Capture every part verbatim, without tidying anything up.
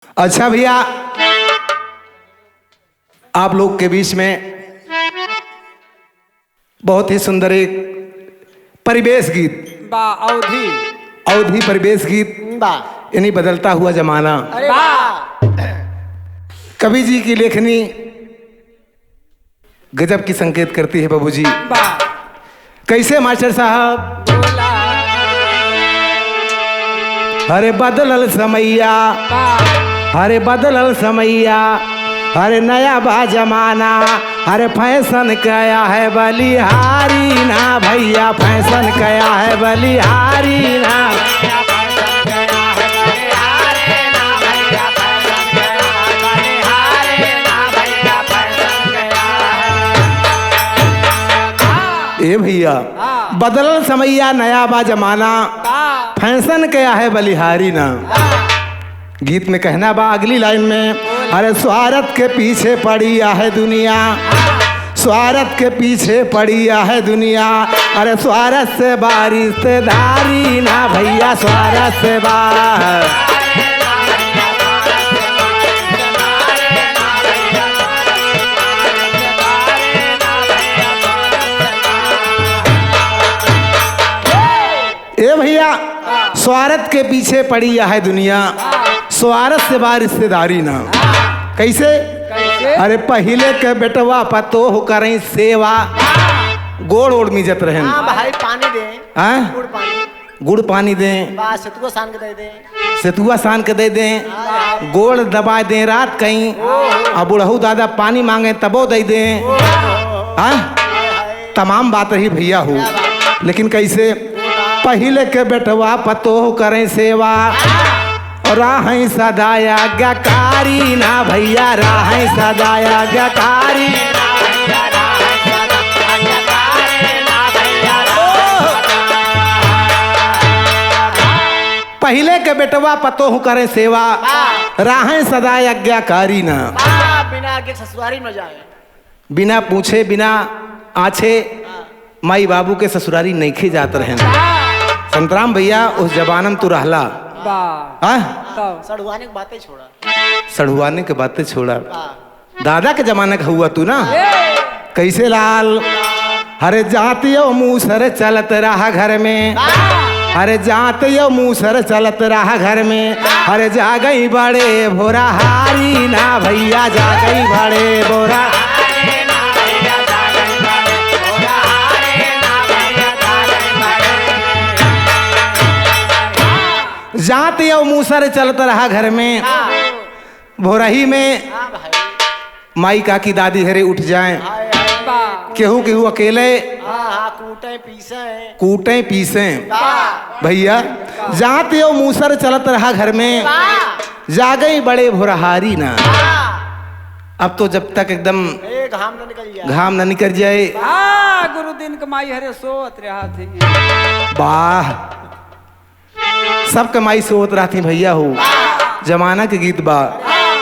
अच्छा भैया, आप लोग के बीच में बहुत ही सुंदर एक परिवेश गीत, बा, अवधी। अवधी परिवेश गीत, बा। यानी बदलता हुआ जमाना। अरे बा। वाह। कवि जी की लेखनी गजब की संकेत करती है बाबूजी। बा। कैसे मास्टर साहब? बोला। अरे बदलल समैया, बा। अरे बदलल समैया, अरे नया बा जमाना, अरे फैशन कया है बलिहारी ना भैया, फैशन कया है बलिहारी ना। ए भैया, हाँ। बदलल समैया, नया बा जमाना, हाँ। फैशन कया है बलिहारी ना। हाँ। गीत में कहना बा अगली लाइन में, अरे स्वार्थ के पीछे पड़ी आहे दुनिया, स्वार्थ के पीछे पड़ी आहे दुनिया, अरे स्वार्थ से बा रिश्तेदारी ना भैया, स्वार्थ से बा। ए भैया, स्वार्थ के पीछे पड़ी आहे दुनिया, स्वार्थ से बा रिश्तेदारी ना। कैसे? कैसे? अरे पहिले के बेटवा पतोह करें सेवा, गोड़ ओड़ मिजत रहेन। हाँ भाई, पानी दे। हाँ? गुड़ पानी। गुड़ पानी दे। बा, सतुआ सान के दे दे। सतुआ सान के दे दे। हाँ। गोड़ दबा दे रात कहीं। ओहो। आ बुढ़ऊ दादा पानी मांगे तबो दे दे। ओहो। हाँ? हाय, हाय। तमाम बात रही भैया हो, क्या बात? लेकिन कैसे? पहिले के बेटवा पतोह करें सेवा, राहें सदा आज्ञाकारी ना भैया, राहें सदा आज्ञाकारी। पहिले के बेटवा पतोह करें सेवा, हाँ। राहें सदा आज्ञाकारी ना। हाँ, बिना आज्ञा ससुरारी न जाए। बिना पूछे, बिना आछे, हाँ। माई बाबू के ससुरारी नइखे जात रहेन। हाँ। संतराम भैया, उस जमानन तू रहला। बा। हाँ? तब। सढ़ुआने के बातें छोड़ा। सढ़ुआने के बातें छोड़ा। हाँ। दादा के जमाने का हुआ तू ना? ए। कैसे लाल? अरे जातियो मूसर चलत रहा घर में। हाँ। अरे जातियो मूसर चलत रहा घर में। अरे जागई बड़े भोरा हारी ना भैया, जागई बड़े भोरा। जातियो मूसर चलत रहा घर में। हाँ। भोरही में हाँ भाई। माई काकी दादी हरे उठ जाएं। हाय, हाय। बा। केहू केहू अकेले हाँ, हाँ, कूटे पीसे। कूटे पीसे। बा। भैया, जातियो मूसर चलत रहा घर में। बा। जागई बड़े भोरहारी ना। बा। अब तो जब तक एकदम ए, घाम न निकल जाए। घाम न निकल जाए। हाँ, गुरु दिन के माई हरे सोत रहा थी। वाह। सबके माई सोत रहती भैया हो। जमाना के गीत बा।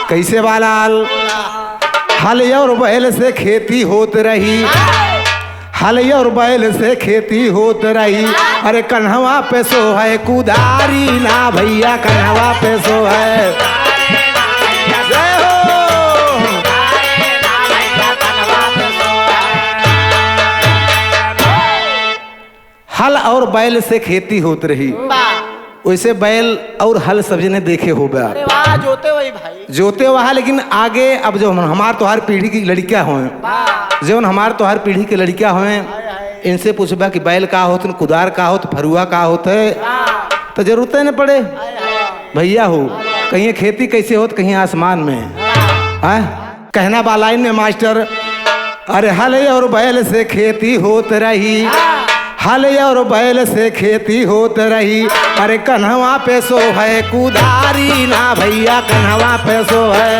कैसे बा लाल? हल और बैल से खेती होत रही, हल और बैल से खेती होत रही। अरे कन्हवा पे सोहे कुदारी ना भैया, कन्हवा पे सोहे। जय हो। हल और बैल से खेती होत रही। वाह। वैसे बैल और हल सब जने देखे होबा। अरे वाह, जोते वही भाई। जोते वहा, लेकिन आगे अब जो हम, हमार तोहार पीढ़ी की लड़कियां होए, वाह। जो हमार तोहार पीढ़ी के लड़कियां होए, हाय, हाय। इनसे पूछबा कि बैल का होत, कुदार का होत, फरुआ का होत है, वाह। तो जरूरत ही न पड़े। हाय, हाय। भैया हो, कहीं खेती कैसे होत, कहीं आसमान में। वाह। हैं? कहना बा लाइन में मास्टर, अरे हल और बैल से खेती होत रही, हल और बैल से खेती होत रही। अरे कन्हवा पे सोहे कुदारी ना भैया, कन्हवा पे सोहे।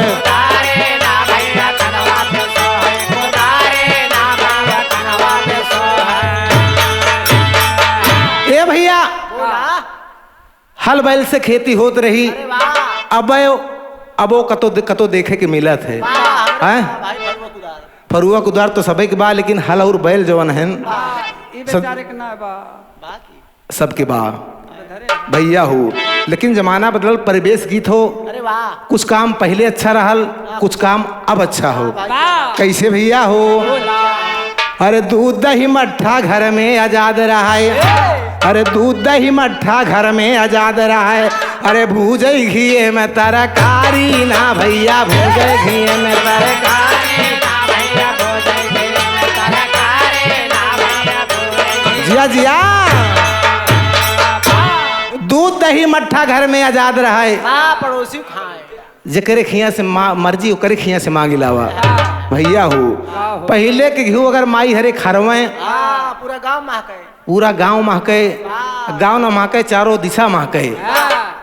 ए भैया, बोला। हल बैल से खेती होत रही। अरे वाह। अब, अब वो कतो, कतो देखे के मिलत है। वाह, हैं? भाई, फरुआ कुदार। फरुआ कुदार तो सबे के बा, लेकिन हल और बैल जवन है, वाह, ई सब बेचारे के ना बा। बा की? सबके बा। भैया हो, लेकिन जमाना बदलल, परिवेश गीत हो। अरे वाह। कुछ काम पहिले अच्छा रहल, हाँ। कुछ काम अब अच्छा हो। वाह। कैसे भैया हो? बोला। अरे दूध दही मट्ठा घर में आजाद रहाए। ए! अरे दूध दही मट्ठा घर में आजाद रहाए। अरे भूजै घिये में तरकारी ना भैया, भूजै घिये में तरकारी। जिया, जिया। दूध दही मट्ठा घर में आजाद रहाए। हाँ, पड़ोसी खाए। जेकरे खिया से मा-, मर्जी ओकरे खिया से मांगि लावा। हाँ। भैया हो, हाँ हो। पहिले के घिउ अगर माई हरे खरवे, हाँ, पूरा गाँव महके। पूरा गाँव महके, हाँ। गाँव न महके, चारों दिशा महके। हाँ।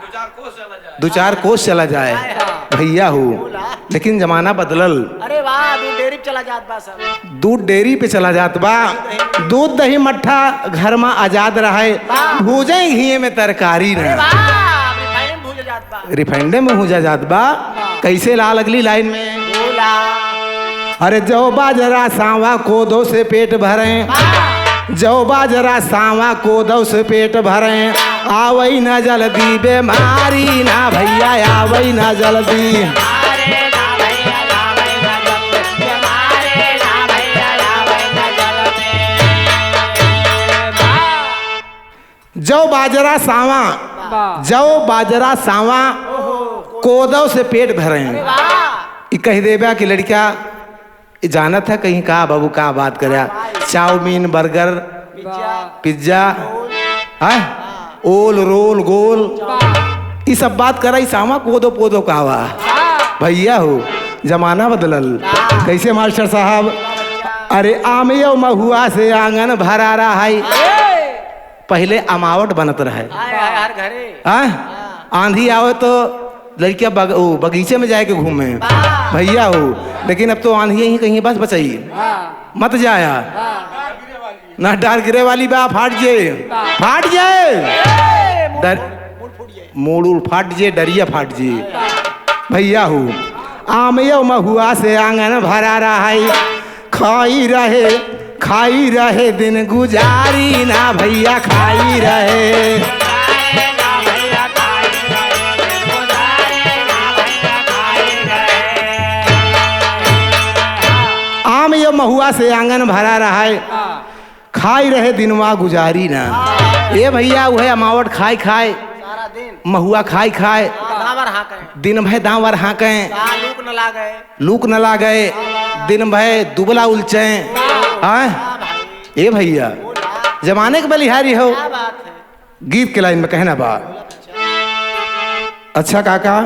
दो चार कोस चला जाए। हाँ। भैया हो, बोला। लेकिन जमाना बदलल। अरे वाह, दूध डेयरी पे चला जात बा सब। दूध डेयरी पे चला जात बा। दूध दही मट्ठा घर में आजाद रहे। वाह। भूजै घिये में तरकारी अरे ना। वाह, रिफाइंड में भूजा जात बा। रिफाइंड में भूजा जात बा। वाह। कैसे ला लगली लाइन में? बोला। अरे जौ बाजरा सावा कोदौ से पेट भरे। वाह। जौ बाजरा सावा कोदौ से पेट भरे। आवै ना जल्दी बेमारी ना भैया, आवै ना जल्दी। जौ बाजरा सावा, वाह। जौ बाजरा सावा, ओहो। कोदौ से पेट भरे। अरे वाह। ई कहि देबा कि लड़िका, ई जानत है कहीं का बाबू, का बात करे? चाउमीन, बर्गर, पिज्जा। पिज्जा, हैं? ओल, रोल, गोल। वाह। ई सब बात करे, ई सावा कोदो पोदो का बा? वाह। भैया हो, जमाना बदलल। वाह। कैसे मास्टर साहब? अरे आम यौ महुआ से आंगन भरा रहा है। ए! पहिले अमावट बनत रहे। आए, आए, हर घरे। हाँ? हाँ। आंधी आवे तो लड़किया बग-, ओ, बगीचे में जाए के घूमे। वाह। भैया हो, लेकिन अब तो आंधी ही कहीं बस बचाई। हाँ। मत जाया। हाँ। ना डार गिरे वाली बा, फाट जे। वाह। फाट जे। ए, मूड़, डर-, मूड़ फूट जे। मूड़ उड़ फाट जे, डरिया फाट जे। वाह। भैया हो, आम यौ महुआ से आंगन भरा रहा है। खाई रहे, खाई रहे दिन गुजारी ना भैया, खाई रहे। आम यौ महुआ से आंगन भरा रहा है। हाँ। खाई रहे दिनवा गुजारी ना। हाँ। ए भैया, उहे अमावट खाए खाए, सारा दिन। महुआ खाए खाए, हाँ, दावर हाँके। दिन भर दावर हाँके। हाँ, लूक न लागे। लूक न लागे, दिन भर दुबला उलचे। हाँ। हाँ? हाँ भाई। ए भैया, बोला। जमाने के बलिहारी हो। क्या बात है? गीत के लाइन में कहना बा। अच्छा काका,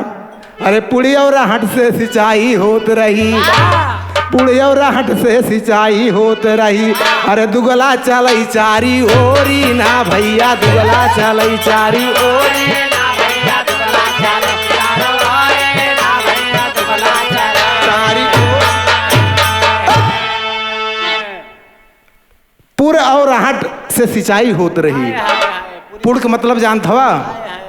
अरे पुड़ियौरा हट से सिंचाई होत रही, पुड़ियौरा हट से सिंचाई होत रही। अरे दुगला चलई चारी ओरी ना भैया, दुगला चलई चारी ओरी। चारी ओरी। पुड़ और आहट से सिंचाई होत रही। हाय, हाय, हाय, पुड़ के मतलब जानत हवा? हाय, हाय।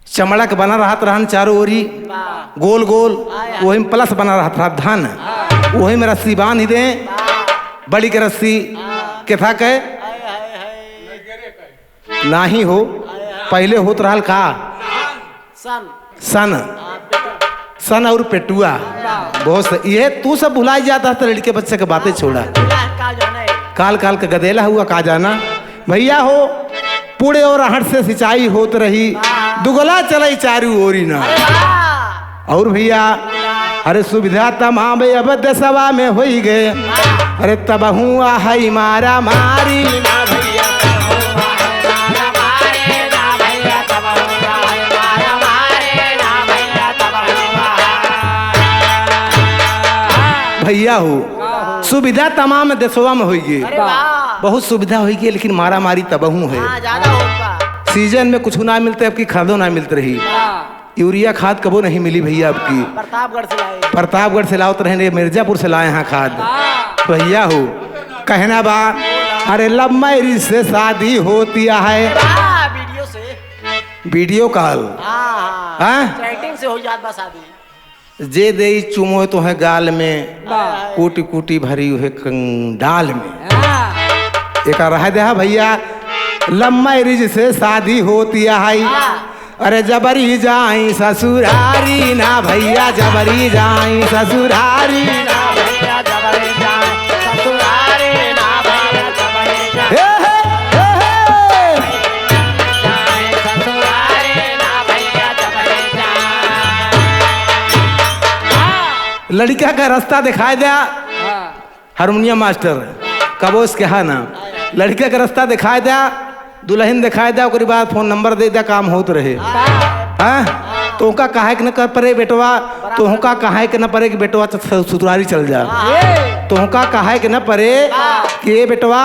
चमड़ा के बना रहत रहन चारों ओरी, वाह। गोल गोल, हाय, हाय। वही में प्लस बना रहत रहत धन, हाँ। वही में रस्सी बांध दे, वाह। बड़ी के रस्सी, हाँ। केथा के? हाय, हाय, हाय। नाही हो, हाय, हाय। पहिले होत रहल का? सन। सन। हाँ, पेटुआ। सन और पेटुआ। वाह। बहुत सही। ये तू सब भुलाई जाता है, तो लड़के बच्चे के बातें छोड़ा। गदेला है, का जाने। काल काल का गदेला हुआ, का जाना। भैया हो, पुड़े और आहट से सिंचाई होत रही, वाह। दुगला चलई चारू ओरी ना। अरे वाह। और भैया, अरे सुविधा तमाम अब देसवा में होई गए। अरे तबहूँ आहै मारा मारी। भैया हो, सुविधा तमाम देसवा में होई गए। अरे वाह। बहुत सुविधा होई गए, लेकिन मारा मारी तबहूँ है। हाँ, ज्यादा होत बा। सीजन में कुछ ना मिलते, अब की खादो ना मिलत रही। हाँ। यूरिया खाद कबो नहीं मिली भैया अब की। प्रतापगढ़ से लाए। प्रतापगढ़ से लावत रहे, मिर्जापुर से लाए हैं खाद। हाँ। भैया हो, कहना बा, अरे लव मैरिज से शादी होती है। हाँ, वीडियो से। वीडियो कॉल। हाँ, हाँ। हाँ? चैटिंग से हो जात बा शादी। जे देई चुमो तोहे गाल में, वाह। कूटी कूटी भरी उहे कंडाल में। हाँ। एका रह दे हा भैया, Love marriage से शादी होती है। हाँ। अरे जबरी जाई ससुरारी ना भैया, जबरी जाई ससुरारी ना भैया, जबरी जाई ससुरारी ना भैया, जबरी जाई हे, हे, हे, हे। जाई ससुरारी ना भैया, जबरी जाई। लड़का का रास्ता दिखाई द्या। हाँ। हारमोनियम मास्टर, कबोस के हा ना, लड़का का रास्ता दिखाई द्या, दुलहिन दिखाई द्या, ओकरी बाद फोन नंबर दे द्या, काम होत रहे। हाँ? तोहका कहे के न कर परे बेटवा, तोहका कहे के न परे कि बेटवा च-, ससुरारी चल जा। तोहका कहे के न परे कि ए बेटवा,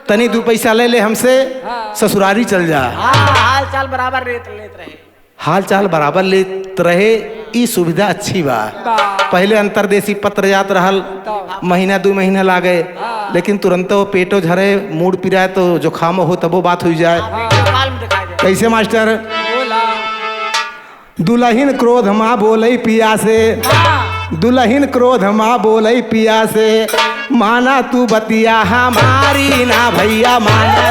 तनी दू पैसा ले ले हमसे, ससुरारी चल जा। हाँ, हाल चाल बराबर लेत, लेत रहे। हाल चाल बराबर लेत रहे, ई सुविधा अच्छी बा। बा। पहिले अंतरदेशी पत्र जात रहल, तब। महीना दू महीना लागे, हाँ। लेकिन तुरंत वो पेटो झरे, मूड़ पिराए तो जुकाम हो तबो बात हुई जाए। हाँ, वीडियो कॉल में दिखाई दे। कैसे मास्टर? बोला। दुलहिन क्रोध मा बोलई पिया से, हाँ। दुलहिन क्रोध मा बोलई पिया से, माना तू बतिया हमारी ना भैया, माना।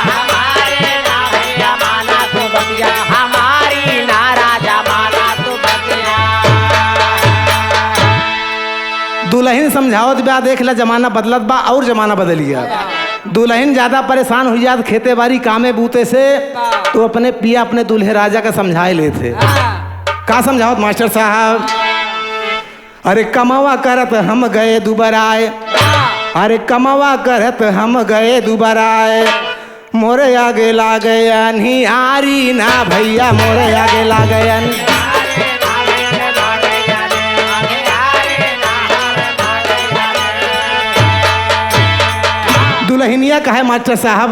हमारी ना भैया, माना तू बतिया हमारी ना राजा, माना तू बतिया। दुलहिन समझावत बा, देख ला जमाना बदलत बा और जमाना बदल गया। दुलहिन ज्यादा परेशान हुई जात खेते बारी कामे बूते से, तो अपने पिया अपने दूल्हे राजा का समझाए लेत है। का समझावत मास्टर साहब? अरे कमवा करत हम गए दुबराए, अरे कमवा करत हम गए दुबराए, मोरे आगे लागे अन्हियारी ना भैया, मोरे आगे लागे अन्हियारी। दुलहिनिया कहे मास्टर साहब,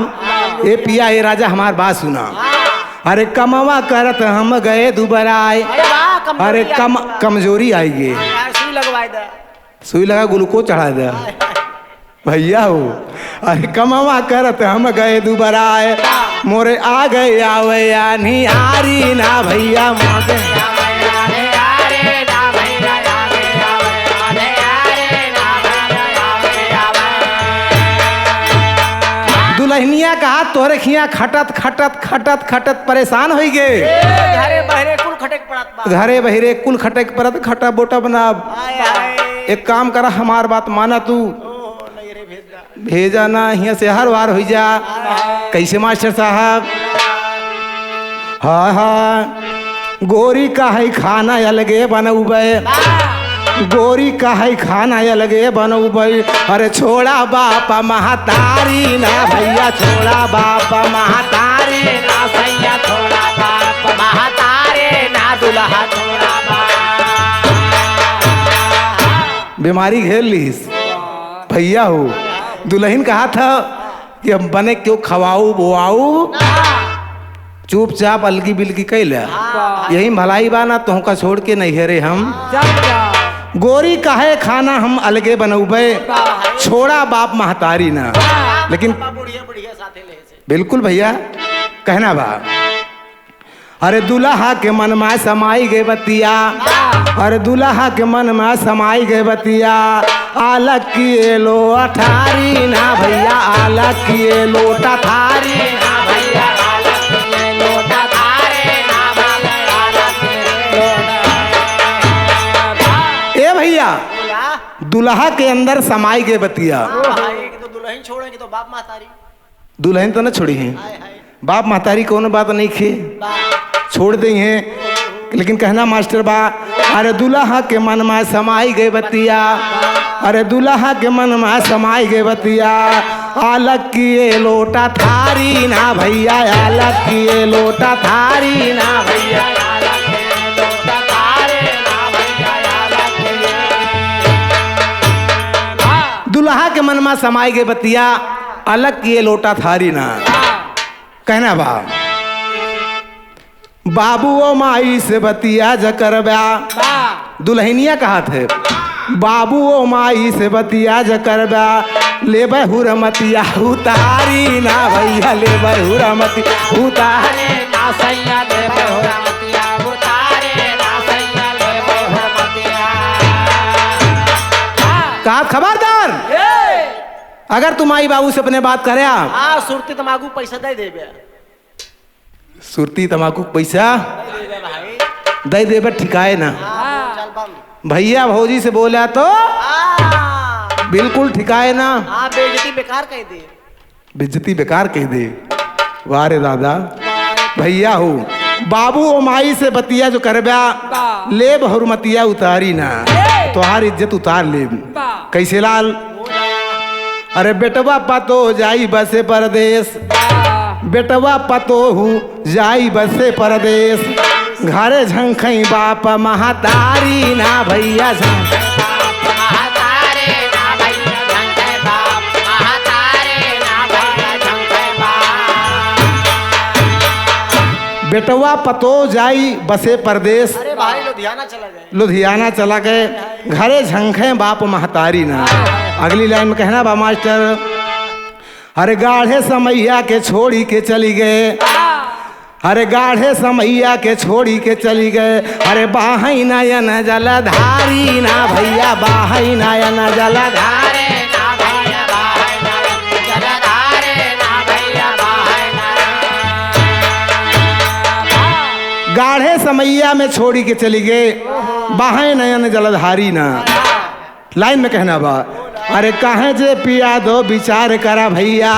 ए पिया ए राजा हमार बात सुना। अरे कमवा करत हम गए दुबराए। अरे वाह, कमजोरी अरे आ कम, गई। कमजोरी आई गे। हाँ, सुई लगवाए दे। सुई लगा ग्लूकोज चढ़ा दे। भैया हो, अरे कमवा करत हम गए दुबराए। मोरे आ गए आवे अन्हियारी ना भैया, मोरे। दुलहिनिया कहा तोरे खिया खटत खटत खटत खटत परेशान होई गे। ए, घरे बहरे कुल खटे के पड़त बा। घरे बहरे कुल खटे के पड़त, खटा बोटा बना। हाय, हाय। एक काम करा, हमार बात माना तू। ओहो, नहीं रे, भेज दा। भेजा ना, हियाँ से हर वार होई जा। हाय, हाय। कैसे मास्टर साहब? हाँ, हाँ। गोरी का है खाना अलगे बनउबे। वाह। गोरी का है खाना अलगे बनउबे। अरे छोड़ा बाप महतारी ना भैया, छोड़ा बाप महतारी ना सैया, छोड़ा बाप महतारी ना दुल्हा, छोड़ा बाप। बीमारी घेर लीस। भैया हो, दुलहिन कहा था कि हम बने क्यों खवाऊ बोआऊ, चुपचाप अलगी बिलगी कैले। हाँ। यही भलाई बा ना, तोहका छोड़ के नैहरे हम। जा, जा। गोरी कहे खाना हम अलगे बनउबे, छोड़ा बाप महतारी ना। हाँ। लेकिन बुढ़िया, बुढ़िया साथे ले से। बिल्कुल भैया, कहना बा। अरे दुल्हा के मन मा समाई गए बतिया, अरे दुल्हा के मन मा समाई गए बतिया, अलग किए लो अठारी ना भैया, अलग किए लोटा थारी ना भैया, अलग किए लोटा थारी ना भैया, अलग किए लोटा। ए भैया, बोला। दुल्हा के अंदर समाई गए बतिया। हाँ, एक तो दुलहिन छोड़ेंगे तो बाप महतारी। दुलहिन तो न छोड़ी हैं। हाय, हाय। बाप महतारी कौनो बात नहीं खे। बा। छोड़ दे हैं। लेकिन कहना मास्टर बा, अरे दुल्हा के मन मा समाई गए बतिया, अरे दुल्हा के मन मा समाई गए बतिया, अलग किए लोटा थारी ना भैया, अलग किए लोटा थारी ना भैया, अलग किए लोटा थारी ना भैया, अलग किए। दुल्हा के मन मा समाई गए बतिया, अलग किए लोटा थारी ना। कहना बा, बाबू ओ माई से बतिया ज करबा। दुलहिनिया कहत है, बाबू ओ माई से बतिया ज करबा, लेबे हुरमतिया उतारी ना भैया, लेबे हुरमतिया उतारी ना सैया, लेबे हुरमतिया उतारी ना सैया, लेबे हुरमतिया। कहा खबरदार, अगर तू माई बाबू से अपने बात करे आ, हाँ, सुरती तमाकू पैसा दे देबे। सुरती तमाकू पैसा दे देबे भाई। दे देबे, ठिकाए ना। हाँ, चल बम। भैया भौजी से बोला तो हाँ। बिल्कुल ठिकाए ना। हाँ, बेइज्जती बेकार कह दे। बेइज्जती बेकार कह दे। वाह रे दादा। भैया हो, बाबू ओ माई से बतिया जो करब्या, बा। लेब हुरमतिया उतारी ना। ए। तोहार इज्जत उतार लेब। बा। कैसे लाल? अरे बेटवा पतो जाई बसे परदेस। बा। बेटवा पतोहू जाई बसे परदेस। घरे झंखई बाप महतारी ना भैया झंख। बेटवा पतो जाई बसे परदेस। अरे भाई, लुधियाना चला गए। लुधियाना चला गए, घरे झंखे बाप महतारी ना। अगली लाइन में कहना बा मास्टर, अरे गाढ़े समैया के छोड़ी के चली गए। अरे गाढ़े समैया के छोड़ी के चली गए। अरे बाहै नयन जलधारी ना भैया, बाहै नयन जलधारी। गाढ़े समैया में छोड़ी के चली गए, बाहै नयन जलधारी ना। लाइन में कहना बा, अरे काहे जे पिया दो विचार करा भैया।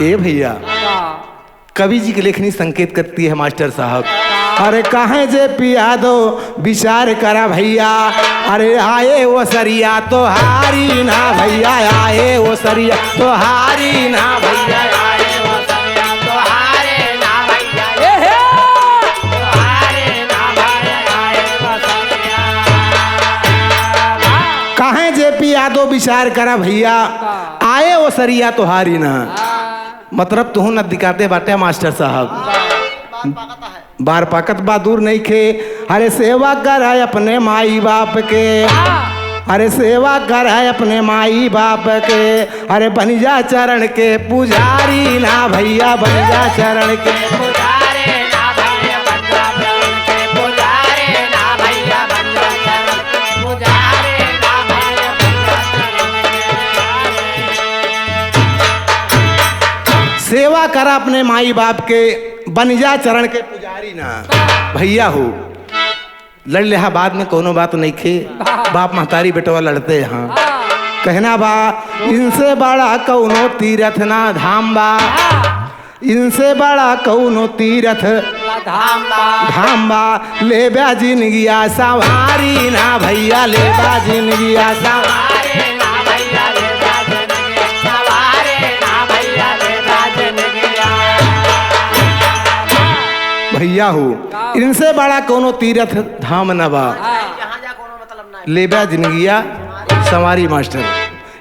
ए भैया, कवि जी की लेखनी संकेत करती है मास्टर साहब। अरे काहे जे पिया दो विचार करा भैया। अरे आए ओसरिया तोहारी ना भैया, आए ओसरिया तोहारी ना भैया, आए ओसरिया तोहारी ना भैया। ए हे! काहे जे पिया दो विचार करा भैया, आए ओसरिया तोहारी ना। मतलब तुहू नदिकाते बाटे मास्टर साहब। बार पाकत बा दूर नइखे। अरे सेवा करा अपने माई बाप के, अरे सेवा करा अपने माई बाप के। अरे बन जा चरण के पुजारी ना भैया, बन जा चरण के पुजारी ना भैया, बन जा चरण के पुजारी ना भैया, बन जा चरण के पुजारी ना भैया, बन जा चरण के पुजारी। सेवा करा अपने माई बाप के, बन जा चरण के पुजारी ना। भैया हो, लड़ लेहा बाद में कौनो बात नइखे। बाप महतारी बेटवा लड़ते हैं। कहना बा, इनसे बड़ा कौनो तीरथ ना धाम बा। इनसे बड़ा कौनो तीरथ धाम बा। धाम बा। लेब्या जिनगिया संवारी ना भैया, लेब्या जिनगिया संवारी ना भैया, लेब्या जिनगिया संवारी ना भैया, लेब्या जिनगिया। भैया हो, इनसे बड़ा कौनो तीरथ धाम न बा। लेब्या जिनगिया संवारी मास्टर।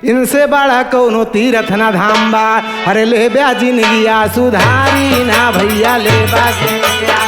इनसे बड़ा कौनो तीरथ ना धाम बा। अरे लेब्या जिनगिया सुधारी ना भैया, लेब्या जिनगिया